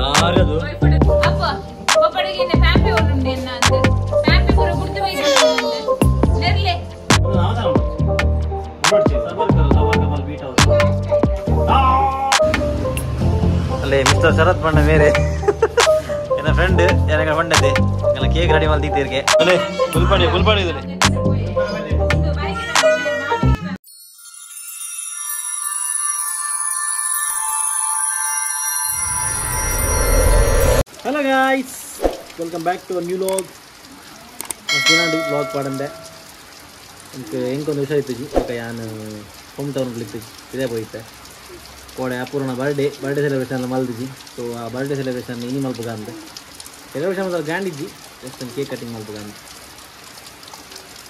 ಯಾರದು ಅಪ್ಪ ಒಬ್ಬಡಿಗೆ ಫ್ಯಾಮಿಲಿ ಉಂಟು ಎನ್ನ ಅಂತ ಫ್ಯಾಮಿಲಿ ಪೂರ ಗುರ್ತು ನೆರ್ಲೆ. ಅಲ್ಲೇ ಮಿಸ್ಟರ್ ಶರತ್ ಪಂಡ ಮೇರೆ ಎನ್ನ ಫ್ರೆಂಡ್ எனக்கு ಫ್ರೆಂಡ್ ಅದೇ ಎಂಗಲ ಕೇಕ್ ರೆಡಿ ಮಲ್ತಿದ್ದೀರ್ಗೆ. ಅಲ್ಲೇ ಗುಲ್ಪಾಡಿ ಗುಲ್ಪಾಡಿ ಇದಲೆ. Hello guys, welcome back to new vlog. ದಿನಾಡಿ vlog ಪಾಡಂದೆ എനിക്ക് ಎಂಕೊಂದು ವಿಷಯ ಇತ್ತು. ಓಕೆ, ನಾನು ಹೋಮ್ ಟೌನ್ ಇತ್ತು, ಇದೇ ಪೋಯಿತ್ತೆ ಕೋಡೆ ಅಪೂರ್ಣ ಬರ್ಡೇ ಬರ್ಡೇ ಸೆಲೆಬ್ರೇಷನ್ ಮಲ್ದಿಜಿ. ಸೊ ಆ ಬರ್ಡೇ ಸೆಲೆಬ್ರೇಷನ್ ಇನಿ ಮಲ್ಪುಗ ಅಂತ ಸೆಲೆಬ್ರೇಷನ್ ಮಾತ್ರ ಗ್ರ್ಯಾಂಡ್ ಇಜ್ಜಿ, ಜಸ್ಟ್ ಒಂದು ಕೇಕ್ ಕಟಿಂಗ್ ಮಲ್ಪುಗ ಅಂತ.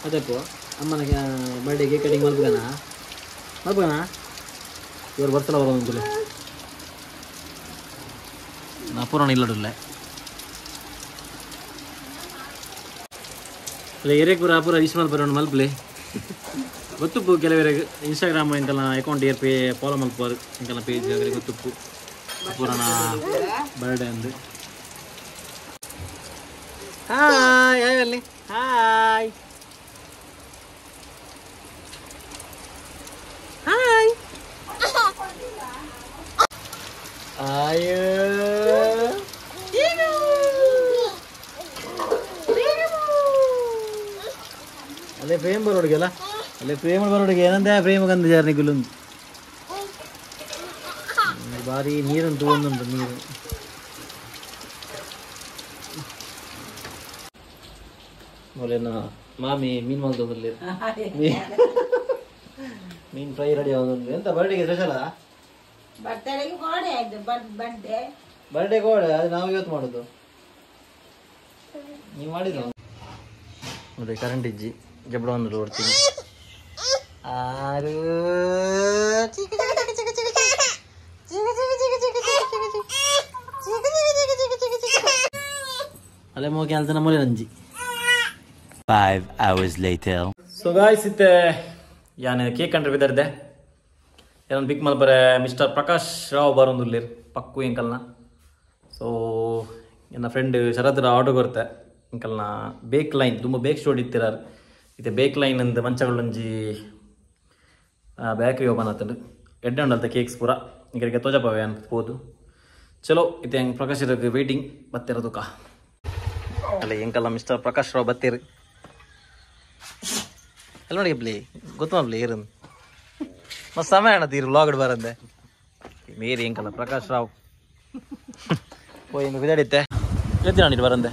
ಅದಕ್ಕೂ ಅಮ್ಮನ ಬರ್ಡೇ ಕೇಕ್ ಕಟಿಂಗ್ ಮಲ್ಪುಗನ ಮಲ್ಪುಗನ ಇವರು ಬರ್ಸಲ ಬರೋದು ಅಪೂರ್ಣ ಇಲ್ಲಡಿಲ್ಲ. ಅಲ್ಲ ಎರೆಪುರ ಅಪೂರ ವಿಶ್ ಮಲ್ಪರ ಮಲ್ಪಲೆ ಗೊತ್ತುಪ್ಪು. ಕೆಲವರಿಗೆ ಇನ್ಸ್ಟಾಗ್ರಾಮ್ ಇಂಕೆಲ್ಲ ಅಕೌಂಟ್ ಏರ್ ಪೇ ಫಾಲೋ ಮಲ್ಪರು ಇಂಕೆಲ್ಲ ಪೇಜ್ ಆಗಲಿ ಗೊತ್ತುಪ್ಪು ಅಪೂರ್ಣ ಬರ್ಡೇ ಅಂದು. ಹಾಯ್ ಹಾಯ್ ಅಲ್ಲಿ ಹಾಯ್ ಹಾಯ್ ಅಯ್ಯೋ ಅಲ್ಲೇ ಪ್ರೇಮ್ ಬರೋಡಿಗೆಲ್ಲ ಅಲ್ಲೇ ಪ್ರೇಮ ಬರೋಡಿಗೆ ಏನಂದೆ ಪ್ರೇಮ ಗಂಧ ಜಾರನಿ ಗುಲುಂದು ಬಾರಿ ನೀರುಂಟು ಒಂದುಂಟು ನೀರು. ಮೊದಲೇನ ಮಾಮಿ ಮೀನು ಮಲ್ತದಲ್ಲಿ ಮೀನು ಫ್ರೈ ರೆಡಿ ಆಗೋದು. ಎಂತ ಬರ್ಡೇಗೆ ಸ್ಪೆಷಲ್? ಬರ್ಡೇ ಕೋಡೆ ಅದು ನಾವು ಇವತ್ತು ಮಾಡೋದು, ನೀವು ಮಾಡಿದ್ರು ನೋಡಿ. ಕರೆಂಟ್ ಇಜ್ಜಿ ಜಬಡ ಒಂದು ನೋಡ್ತೀನಿ. ಆರು ಅಲ್ಲೇ ಮೋಕೆ ಅಂತ ನಮ್ಮಲ್ಲಿ Ranji. 5 hours later. So guys, ಇತ್ತೆ ಯಾನೆ ಕೇಕ್ ಕಂಡ್ರೆ ಬಿದ್ದರ್ದೆ ಏನೊಂದು ಬಿಕ್ ಮಲ್ಪರೆ ಮಿಸ್ಟರ್ ಪ್ರಕಾಶ್ ರಾವ್ ಬರೋಂದುರ್ಲಿರ್ ಪಕ್ಕು ಎಂಕಲ್ನ. ಸೊ ಎನ್ನ ಫ್ರೆಂಡ್ ಶರತ್ ಆರ್ಡರ್ ಕೊರ್ತೆ ಎಂಕಲ್ನ ಬೇಕ್ ಲೈನ್ ತುಂಬ ಬೇಕ್ ಸ್ಟೋರ್ ಇತ್ತಿರಾರು. ಇತ್ತೆ ಬೇಕ್ ಲೈನ್ ಅಂದ್ ಮಂಚಗಳೊಂಜಿ ಬೇಕರಿ ಓಪನ್ ಆತಂಡು ಎಡ್ಡೆ ಉಂಡಲ್ತ ಕೇಕ್ಸ್ ಪೂರ ಇಂಕರಿಗೆ ತೋಜಪವೆ ಅಂತ ಪೋದು. ಚಲೋ ಇತ್ತೆ ಹೆಂಗೆ ಪ್ರಕಾಶ್ ಇರೋಕೆ ವೇಟಿಂಗ್ ಬತ್ತಿರೋದುಕ. ಅಲ್ಲ ಎಂಕಲ್ಲ ಮಿಸ್ಟರ್ ಪ್ರಕಾಶ್ ರಾವ್ ಬತ್ತೀರಿ ಎಲ್ಲ ನೋಡಿ ಪ್ಲೇ ಗೊತ್ತು ಪ್ಲೇ ಇರೋದು ಮಸ್ತ್ ಸಮಯ ಅಣ್ಣ ತೀರು ಲಾಗಡ್ ಬರಂದೆ ಮೇರಿ ಎಂಕಲ್ಲ ಪ್ರಕಾಶ್ ರಾವ್ ಪೋಯ್ ಬಿದಾಡಿತ್ತೆ ಎತ್ತಿನ ನೀರು ಬರಂದೆ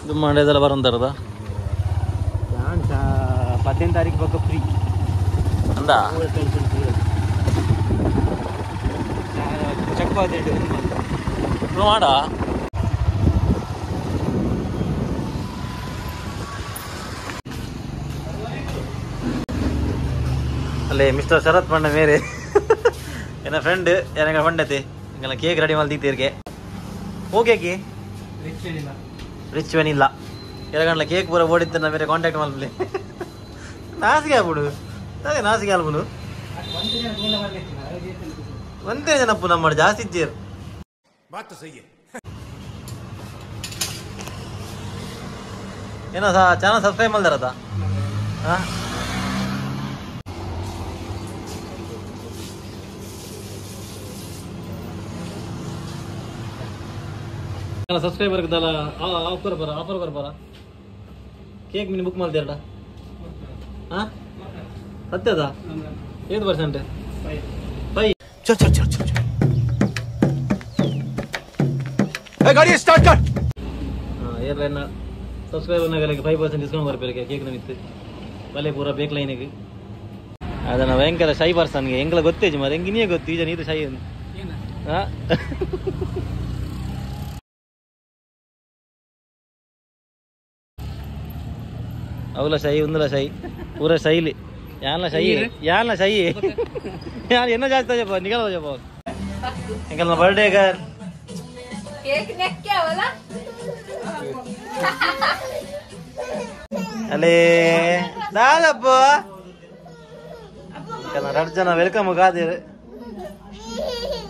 ದುಮ್ಮಾಂಡೇದೆಲ್ಲ ಬರಂತಾರದ 18 ತಾರೀಕು ಬಕ್ಕ ಫ್ರೀ ಅಂದ ಚೆಕ್ ಮಾಡ. ಅಲ್ಲೇ ಮಿಸ್ಟರ್ ಶರತ್ ಪಂಡ ಮೇರೆ ಎನ್ನ ಫ್ರೆಂಡ್ எனக்கு ಫ್ರೆಂಡ್ ಅತಿ ಎಂಗಲ ಕೇಕ್ ರೆಡಿ ಮಲ್ತಿದ್ದೀರ್ಗೆ. ಓಕೆ ಕಿ ರಿಚ್ ವೆನಿಲ್ಲ ಎರಗಂಡ್ಲ ಕೇಕ್ ಪೂರ ಓಡಿತ್ತು ಬೇರೆ ಕಾಂಟ್ಯಾಕ್ಟ್ ಮಲ್ಪಲಿ ನಾಸಿಗೆ ಆಗ್ಬಿಡು ಅದೇ ನಾಸಿಗೆ ಆಲ್ಬುನು ಒಂದೇ ಜನಪ್ಪು ನಮ್ಮ ಜಾಸ್ತಿ ಇದ್ದೀರ್. ಏನೋ ಸಾ ಚಾನಲ್ ಸಬ್ಸ್ಕ್ರೈಬ್ ಮಲ್ದಾರದ. ಹಾಂ ಸಬ್ಸ್ಕ್ರೈಬರ್ ಆಫರ್ ಬರ ಆಫರ್ ಬರ್ಬಾರ ಕೇಕ್ ಮೀನು ಬುಕ್ ಮಾಡ್ತೀರಡ. ಹಾಂ ಸತ್ಯದ 8% ಫೈ. ಚಲ್ ಚಲ್ ಚಲ್ ಚಲ್ ಗಾಡಿ ಸ್ಟಾರ್ಟ್ ಕರ್. ಏರ್ಲೈನ್ ಸಬ್ಸ್ಕ್ರೈಬರ್ ನಗಲಿಗೆ 5% ಡಿಸ್ಕೌಂಟ್ ಬರ್ಬೇಕು ಕೇಕ್ ನಮಿತ್ತು ಬಲೆ ಪೂರ ಬೇಕ್ ಲೈನಿಗೆ. ಅದನ್ನ ಭಯಂಕರ ಶೈ ಪರ್ಸನ್ಗೆ ಎಂಗ್ಲ ಗೊತ್ತೇಜಿ ಮಾರೆ ಎಂಗಿನಿಯೇ ಗೊತ್ತು ಈಜ ನೀರು ಶೈ ಹಾಂ. ಅವಲ ಶೈ ಒಂದಲ ಶೈ ಪೂರ ಶೈಲಿ ಯಾನ್ಲ ಶೈ ಯಾನ್ಲ ಶೈ ಯಾರು ಎನ್ನ ಜಾಸ್ತಿ ಜಪ್ಪ ನಿಗಲ ಜಪ್ಪ ಎಂಕಲ್ನ ಬರ್ಡೇ ಗರ್ ಕೇಕ್ ನೆಕ್ಕೆ ಅವಲ ಅಲೇ ದಾದಪ್ಪ ರಡ್ ಜನ welcome ಗಾದಿರು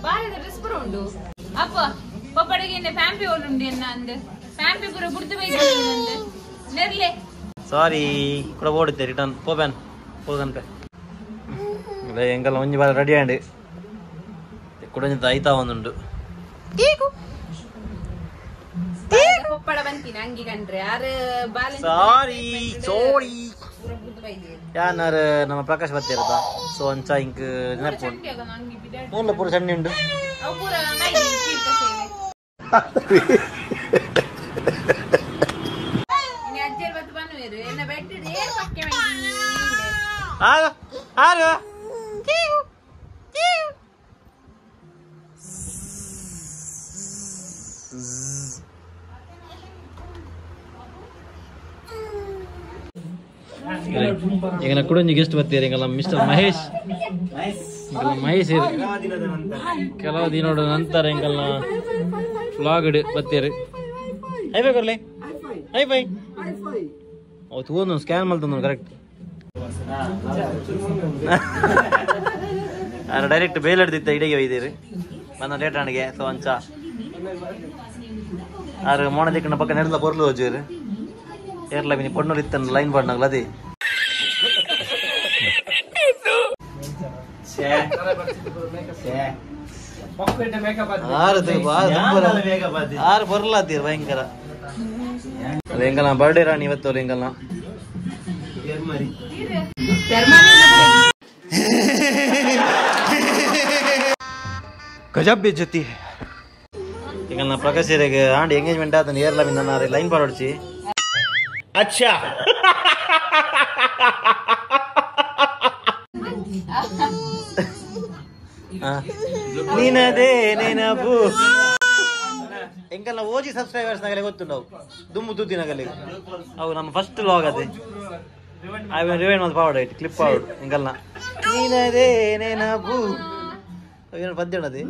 ಬಾರದ ಡ್ರೆಸ್ ಪೂರ ಉಂಡು ಅಪ್ಪ ಪಪ್ಪಡಿಗೆ ಎನ್ನ ಫ್ಯಾಂಪಿ ಉಂಡು ಎನ್ನ ಅಂದ್ ಫ್ಯಾಂಪಿ ಪೂರ ಬುಡ್ದು ಬೈದು ಅಂದ್ ನೆರ್ಲೆ ಸಾರಿ ಕೂಡ ಓಡುತ್ತೆ ರಿಟರ್ನ್ ಪೋಬ್ಯಾನ್ ಪೋಗನ್ಪೆ ಎಂಕಲ್ಲ ಒಂಜಿ ಬಾಲ ರೆಡಿ ಆಂಡ್ ಕೂಡ ಒಂಜಿ ಐತಾ ಒಂದುಂಡು ಪಪ್ಪಡ ಬಂತೀನಿ ಅಂಗಿ ಕಂಡ್ರೆ ಯಾರು ಬಾಲ ಸಾರಿ ಸಾರಿ ಯಾನಾರು ನಮ್ಮ ಪ್ರಕಾಶ್ ಬತ್ತಿರದ ಸೊ ಅಂಚ ಇಂಕ್ ನೆನಪು ಮೂಲ ಪೂರ ಚಂಡಿ ಉಂಡು ಆರು ಈಗ ಕೂಡ ಒಂಜಿ ಗೆಸ್ಟ್ ಬರ್ತೀರಿ ಎಂಕಲ್ಲ ಮಿಸ್ಟರ್ ಮಹೇಶ್ ಎಂಕಲ್ಲ ಮಹೇಶ್ ಕೆಲವು ದಿನದ ನಂತರ ಎಂಕಲ್ನ ವ್ಲಾಗ್ ಬರ್ತೀರಿ ಹೈ ಫೈ ಕೊರ್ಲೆ ಹೈ ಫೈ ಅವು ತೂವೊಂದು ಸ್ಕ್ಯಾನ್ ಮಲ್ತೊಂದು ಕರೆಕ್ಟ್ ಡೈರೆಕ್ಟ್ ಬೇಲ್ ಹಿಡ್ದಿತ್ತ ಇಡಿಗೆ ಒಯ್ದಿರಿ ಬಂದ ಲೇಟ್ ಅಣಿಗೆ ಸೊ ಅಂಚ ಆರು ಮೋಣ ದಿಕ್ಕನ ಪಕ್ಕ ನೆಡ್ಲ ಪೊರ್ಲು ಹೋಜೀರಿ ಏರ್ಲ ಮಿನಿ ಪೊಣ್ಣೂರು ಇತ್ತನ ಲೈನ್ ಪಾಡ್ನಾಗಲ ಅದೇ ಆರು ಪೊರ್ಲಾತೀರ್ ಭಯಂಕರ ಅದು ಎಂಕಲ್ನ ಬರ್ಡೇ ರಾಣಿ ಇವತ್ತು ಎಂಕಲ್ನ ಗಜಬ್ ಬೇಜತಿ ಎಂಕಲ್ನ ಪ್ರಕಾಶ್ ಆಂಡ್ ಎಂಗೇಜ್ಮೆಂಟ್ ಆತನ ಏರ್ಲ ಮಿನ್ನ ಲೈನ್ ಪಾಡೋಡ್ಚಿ ಅಚ್ಚಾ ನಿನದೇ ನೆನಪು ಎಂಕಲ್ನ ಓಜಿ ಸಬ್ಸ್ಕ್ರೈಬರ್ಸ್ ನಗಲೆ ಗೊತ್ತುಂಡವು ದುಮ್ಮು ತುದ್ದಿ ನಗಲೆ ಅವು ನಮ್ಮ ಫಸ್ಟ್ ಲಾಗ್ ಅದೇ I will rewind ಒಂದು ಪವರ್ಡ್ ಐಟ್ ಕ್ಲಿಪ್ ಪವರ್ಡ್ ಎಂಕಲ್ನ ನಿನದೇ ನೆನಪು ಏನು ಪದ್ಯ ಅದೇ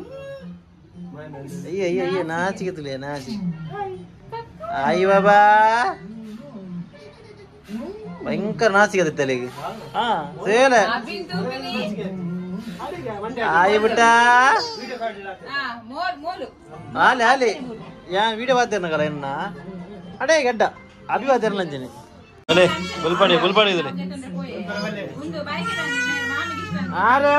ಅಯ್ಯ ಅಯ್ಯ ಅಯ್ಯ ನಾಚಿಕೆ ತುಳಿಯ ನಾಚಿ ಆಯ್ ಬಾಬಾ ಭಯಂಕರ ನಾಚಿಕೆ ತಲೆಗೆ ಹಾ ಸೇಲೆ ಆಯ್ ಬಿಟ್ಟ ಆಲೆ ಆಲೆ ಯಾನ್ ವಿಡಿಯೋ ಬಾತಿರ್ನಗಲ ಎನ್ನ ಅಡೇ ಗಡ್ಡ ಅಭಿ ಬಾತಿರ್ಲ ಅಂಜನಿ ಅಲೆ ಗುಲ್ಪಾಡಿ ಗುಲ್ಪಾಡಿ ಇದಲೆ ಆರು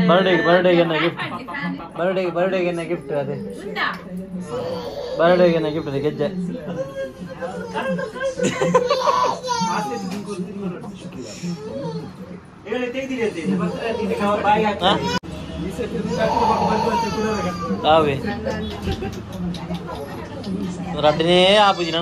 ಬರ್ಡೇ ಬರ್ಡೇಗೆ ಗಿಫ್ಟ್ ಬರ್ಡೇ ಬರ್ಡೇಗೆ ಗಿಫ್ಟ್ ಅದೇ ಬರ್ಡೇಗೆ ಗಿಫ್ಟ್ ಅದೇ ಗೆಜ್ಜೆ ಅವೇ ರಡ್ಡನೇ ಆಪುಜಿನ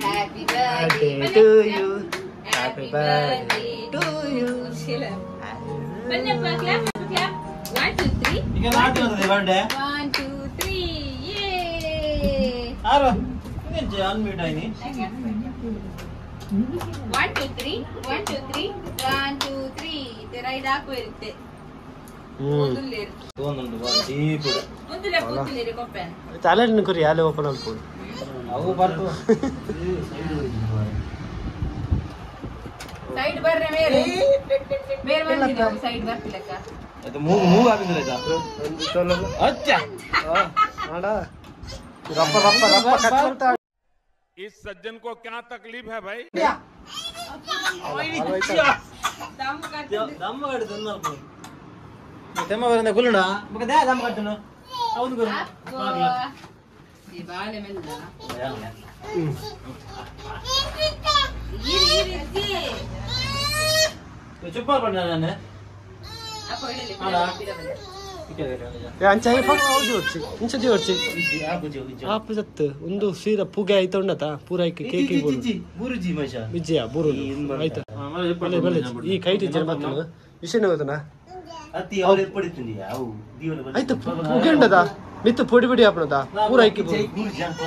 Happy birthday to you. Happy birthday to you. Bannappa clap clap 1 2 3 ಈಗ ನಾಟಿ ಬರ್ತದೆ ಬರ್ಡೇ 1 2 3 ಯೇ ಆರು ಇಂಜೆ ಅನ್ಮ್ಯೂಟ್ ಆಯ್ನಿ 1 2 3 1 2 3 1 2 3 ಇದೇ ರೈಡ್ ಹಾಕು ಇರುತ್ತೆ ಮೊದಲೇರು ಒಂದುಂಡು ಡೀಪ್ ಮುಂದುಲೆ ಕೂತುಲೇರು ಕೊಪ್ಪೆ ತಲೆ ಕುರಿ ಯಾಲೆ ಓಪನ್ ಅನ್ಬೋದು ಅವು ಬರ್ತು ಸೈಡ್ ಬರ್ರೆ ಮೇರೆ ಬೇರೆ ಬಂದಿದೆ ಸೈಡ್ ಬರ್ತಿಲ್ಲಕ್ಕ ಅದು ಮೂಗು ಮೂಗು ಹಾಕಿದ್ರೆ ಅಚ್ಚಾ ರಪ್ಪ ರಪ್ಪ ರಪ್ಪ ಕಟ್ಕೊಂತ इस सज्जन को क्या तकलीफ है भाई ದಮ್ ಕಟ್ಟು ದಮ್ಮ ಕಟ್ಟು ತಂದು ತೆಮ್ಮ ಬರಂದ ಕುಲ್ಲುಣ ಬೊಕ they ದಮ್ಮ ಕಟ್ಟುನು ಹೌದು ಗುರು ಈ ಬಾಳೆ ಮೆಲ್ಲ ಇರಿ ಇರಿ ಇಜ್ಜಿ ಚುಪ್ಪಾರ್ ಪಂಡ ನಾನು ಅಪ್ಪ ಇಡಲಿ ಅಂಚೆ ಹೌದು ಇಂಚ ಜೋಡ್ಸಿ ಆಪು ಸತ್ತು ಒಂದು ಸೀರಾ ಪೂಗೆ ಆಯ್ತು ಉಂಡತ ಪೂರ ಕೇಕ್ ಬುರುಜಿ ಮಶ ವಿಜಯ ಬೂರು ಆಯ್ತಾ ಬಲೆ ಬಲೆ ಈ ಕೈಟಿ ಜನ ಬರ್ತನ ವಿಷಯ ಗೊತ್ತನಾ ಅತಿ ಅವ್ರು ಎಪ್ಪಡಿತೀನಿ ಅವು ದೀವನ ಆಯ್ತು ಪೂಗೆ ಉಂಡದ ಮಿತ್ತು ಪೊಡಿ ಪೊಡಿ ಆಪಣದ ಪೂರ ಐಕಿ ಬುರುಜಿ ಅಂತ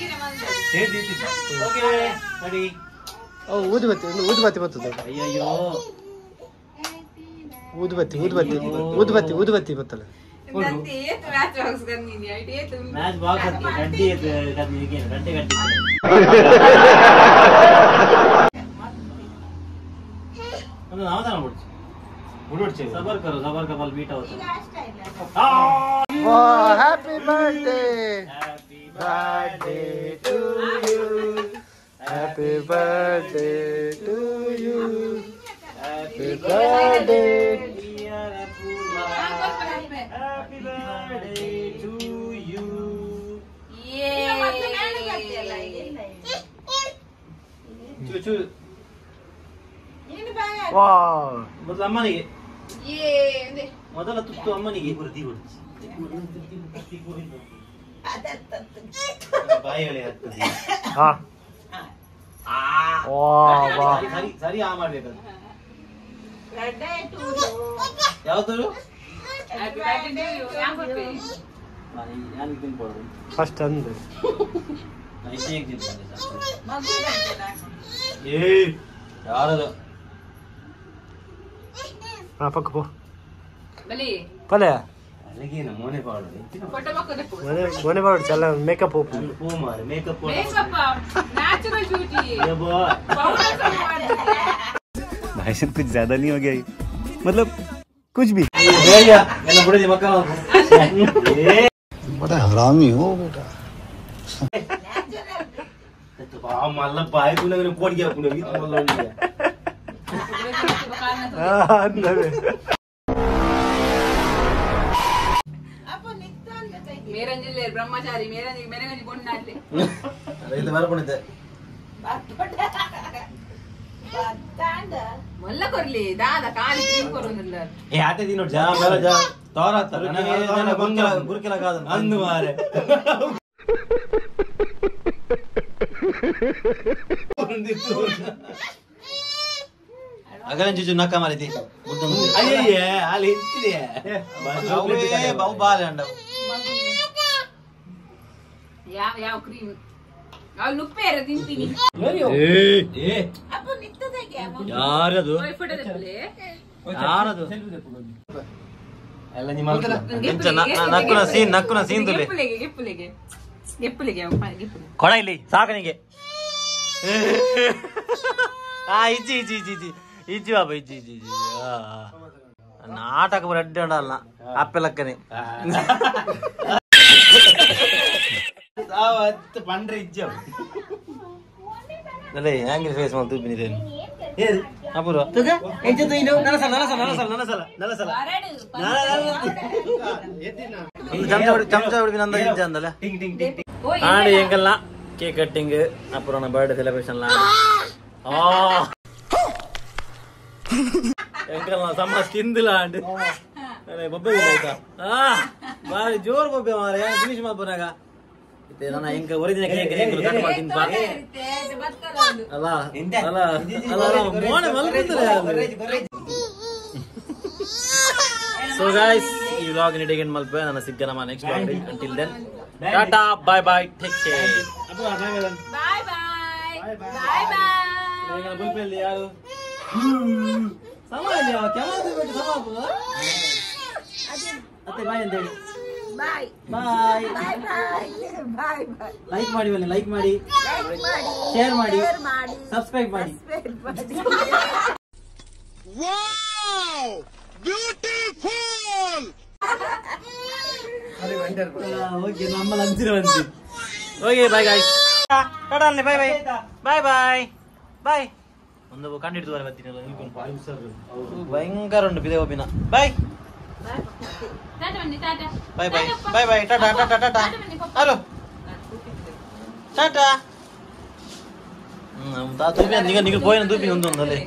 ಈರೆ ಮಂದ ಓಕೆ ರೆಡಿ ಓ ಊದುಬತ್ತಿ ಊದುಬತ್ತಿ ಬರ್ತದೆ. ಅಯ್ಯಯ್ಯೋ ಊದುಬತ್ತಿ ಊದುಬತ್ತಿ ಊದುಬತ್ತಿ ಊದುಬತ್ತಿ ಬತ್ತಲ್ಲ. ಮ್ಯಾಚ್ ಬಾಕ್ಸ್ ಹತ್ತಿ ಗಡ್ಡಿ ಗಡ್ಡೆ ಗಡ್ಡಿ सबर करो, सबर का फल मीठा होता है। Happy birthday, happy birthday to you, happy birthday to you, happy birthday dear Apoorva, happy birthday to you. ಯೇ ಚು ಚು ವಾವ್. ಮೊದಲು ಅಮ್ಮನಿಗೆ, ಮೊದಲ ತುತ್ತು ಅಮ್ಮನಿಗೆ. ಸರಿ ಸರಿ ಆ ಮಾಡ್ಬೇಕು. ಯಾವ್ದು ಫಸ್ಟ್ ಅಂದೆ ಯಾರದು? ಹಾ ಪಕ್ಕ ಪೋ ಪಲೆ ಮೋನೆ ಬಾಡು ಚಲ್ಲ ಮೇಕಪ್ ಹೋಪು ಮೇಕಪ್ ನ್ಯಾಚುರಲ್ ಬ್ಯೂಟಿ. भाई साहब कुछ ज्यादा नहीं हो गया ये? मतलब कुछ भी। बड़ा हरामी हो बेटा। ಮೇರಂಜಿಲ್ಲೆ ಬ್ರಹ್ಮಚಾರಿ ಮೇರಂಜಿ ಮೇರಂಜಿ ಬೊಣ್ಣಾಡ್ಲಿ ಮೊಲ್ಲ ಕೊರ್ಲಿ ದಾದ ಕಾಲಿ ಕ್ರೀಮ್ ಕೊರೊಂದಿಲ್ಲ. ಏ ಆತೆ ದಿನ ಜಾ ಮೇಲ ಜಾ ತೋರಾತ ಗುರ್ಕೆಲ ಗುರ್ಕೆಲ ಕಾದ ಅಂದು ಮಾರೆ ಅಗಲನ್ ಜುಜು ನಕ್ಕ ಮಾರಿತಿ ಅಯ್ಯಯ್ಯ ಅಲ್ಲಿ ಇತ್ತಿದೆ ಬಾವು ಬಾಲೆ ಅಂಡ ಯಾವ ಯಾವ ಕ್ರೀಮ್ ಅವ್ಳು ನುಪ್ಪೇರ ತಿಂತೀನಿ. ಯಾರದು ಯಾರದು? ನಕ್ಕುನ ಸೀನ್ ನಕ್ಕುನ ಸೀನ್ ತುಲೆ ಕೊಡ ಇಲ್ಲಿ ಸಾಕು ನಿಂಗೆ. ಆ ಇಜ್ಜಿ ಇಜ್ಜಿ ಇಜ್ಜಿ ಇಜ್ಜಿ ಇಜ್ಜಿ ಬಾಬಾ ಇಜ್ಜಿ ಇಜ್ಜಿ ಇಜ್ಜಿ ನಾಟಕ ಬರ ಅಡ್ಡಿ ಅಲ್ಲ ಅಪ್ಪೆಲಕ್ಕನೆ ಪಂಡ್ರೆ ಇಜ್ಜ ಅಲ್ಲೇ ಆಂಗ್ರಿ ಫೇಸ್ ಮಾಡ್ತು ಬಿನಿದೇನು ಅಪೂರ್ವ ತುಗ ಎಂಚ ತುಯ್ನು ನಲಸಲ ನಲಸಲ ನಲಸಲ ನಲಸಲ ನಲಸಲ ಚಮಚ ಹೊಡಿ ಚಮಚ ಹೊಡಿ ನಂದ ಇಂಚ ಅಂದಲ್ಲ ಟಿಂಗ್ ಟಿಂಗ್ ಟಿಂಗ್ ಆಂಡ್ ಎಂಗಲ್ಲ ಕೇಕ್ ಕಟ್ಟಿಂಗ್ ಅಪೂರ್ವನ ಬರ್ಡೇ ಸೆಲೆಬ್ರೇಷನ್ ಲಾ ಆ ಎಂಗಲ್ಲ ಸಮ ತಿಂದಿಲ್ಲ ಆಂಡ್ ಅರೆ ಬೊಬ್ಬೆ ಆಯ್ತಾ ಆ ಬಾರಿ ಜೋರ್ ಬೊಬ್ಬೆ ಮಾರೆ ಫಿನಿಶ್ ಮಾಡ್ಬನಾಗ ನನ್ನ ಎಂಕ ಒರಿಜಿನಲ್ ಕೇಕ್ ಎಂಕಲು ಕಟ್ ಮಾಡ್ತೀನಿ ಬಾ ಅಲ್ಲ ಅಲ್ಲ ಅಲ್ಲ ಮೋನೆ ಮಲ್ಕೊಂತಾರೆ. ಸೊ ಗೈಸ್ ಈ ವ್ಲಾಗ್ ನಿಡಿಗೆ ಮಲ್ಪೆ ನನ್ನ ಸಿಗ್ಗ ನಮ್ಮ next vlog. Until then tata bye bye take care bye bye bye bye. ಬುಲ್ಪೆಲ್ಲಿ ಯಾರು ಸಮ ಇಲ್ಲಿ ಕ್ಯಾಮರಾ ಬಿಟ್ಟು ಸಮ ಅತ್ತೆ ಬಾಯ್ ಅಂತ ಹೇಳಿ. Bye bye bye bye bye bye. Like ಮಾಡಿ ಬನ್ನಿ, ಲೈಕ್ ಮಾಡಿ, ಶೇರ್ ಮಾಡಿ, ಸಬ್ಸ್ಕ್ರೈಬ್ ಮಾಡಿ. Wow beautiful. Okay ನಮ್ಮ ಲಂಚಿನ ಬಂತು. ಓಕೆ ಬಾಯ್ ಗಾಯ್ಸ್, ಟಾಟಾ ಅಲ್ಲೇ bye bye bye bye bye. ಒಂದು ಕಂಡಿಡ್ದು ಬರ ಬರ್ತೀನಲ್ಲ ಭಯಂಕರ ಉಂಟು ಬಿದೆ ಒಬ್ಬಿನ. Bye bye bye bye bye tata tata tata hello tata. ತೂಪಿ ನಿಗ ನಿಗ ಪೋಯಿನ ತೂಪಿ ಒಂದು ಒಂದಲ್ಲಿ.